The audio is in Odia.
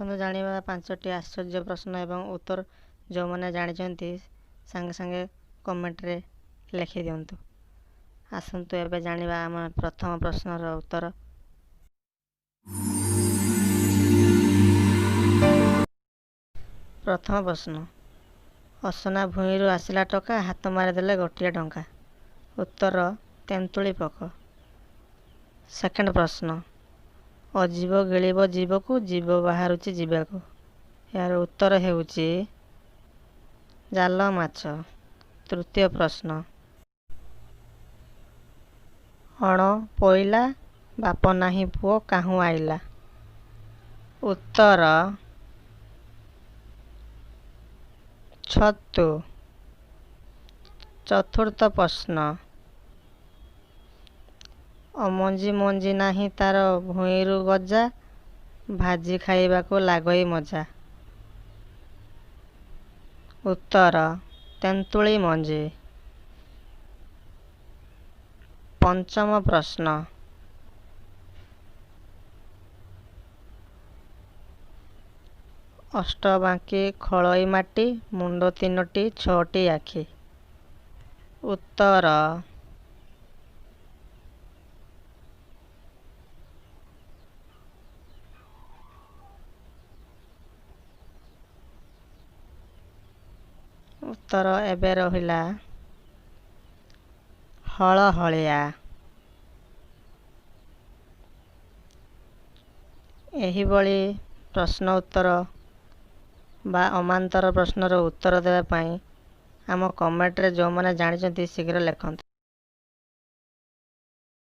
ଆସନ୍ତୁ ଜାଣିବା 5ଟି ଆଶ୍ଚର୍ଯ୍ୟ ପ୍ରଶ୍ନ ଏବଂ ଉତ୍ତର। ଯେଉଁମାନେ ଜାଣିଛନ୍ତି ସାଙ୍ଗେ ସାଙ୍ଗେ କମେଣ୍ଟରେ ଲେଖିଦିଅନ୍ତୁ। ଆସନ୍ତୁ ଏବେ ଜାଣିବା ଆମ ପ୍ରଥମ ପ୍ରଶ୍ନର ଉତ୍ତର। ପ୍ରଥମ ପ୍ରଶ୍ନ, ଅସନା ଭୂଇଁରୁ ଆସିଲା ଟୋକା, ହାତ ମାରିଦେଲେ ଗୋଟିଏ ଟଙ୍କା। ଉତ୍ତର, ତେନ୍ତୁଳି ପୋକ। ସେକେଣ୍ଡ ପ୍ରଶ୍ନ, ଅଜୀବ ଗିଳିବ ଜୀବକୁ, ଜୀବ ବାହାରୁଛି ଯିବାକୁ। ଏହାର ଉତ୍ତର ହେଉଛି ଜାଲ ମାଛ। ତୃତୀୟ ପ୍ରଶ୍ନ, ଅଣ ପଇଲା ବାପ ନାହିଁ ପୁଅ କାହୁଁ ଆଇଲା? ଉତ୍ତର, ଛତୁ। ଚତୁର୍ଥ ପ୍ରଶ୍ନ, ଅମଞ୍ଜି ମଞ୍ଜି ନାହିଁ ତାର ଭୂଇଁରୁ ଗଜା, ଭାଜି ଖାଇବାକୁ ଲାଗଇ ମଜା। ଉତ୍ତର, ତେନ୍ତୁଳି ମଞ୍ଜି। ପଞ୍ଚମ ପ୍ରଶ୍ନ, ଅଷ୍ଟବାଙ୍କି ଖୋଳଇ ମାଟି, ମୁଣ୍ଡ ତିନୋଟି ଛଅଟି ଆଖି। ଉତ୍ତର, ଉତ୍ତର ଏବେ ରହିଲା ହଳହଳିଆ। ଏହିଭଳି ପ୍ରଶ୍ନ ଉତ୍ତର ବା ଅମାନ୍ତର ପ୍ରଶ୍ନର ଉତ୍ତର ଦେବା ପାଇଁ ଆମ କମେଣ୍ଟରେ ଯେଉଁମାନେ ଜାଣିଛନ୍ତି ଶୀଘ୍ର ଲେଖନ୍ତୁ।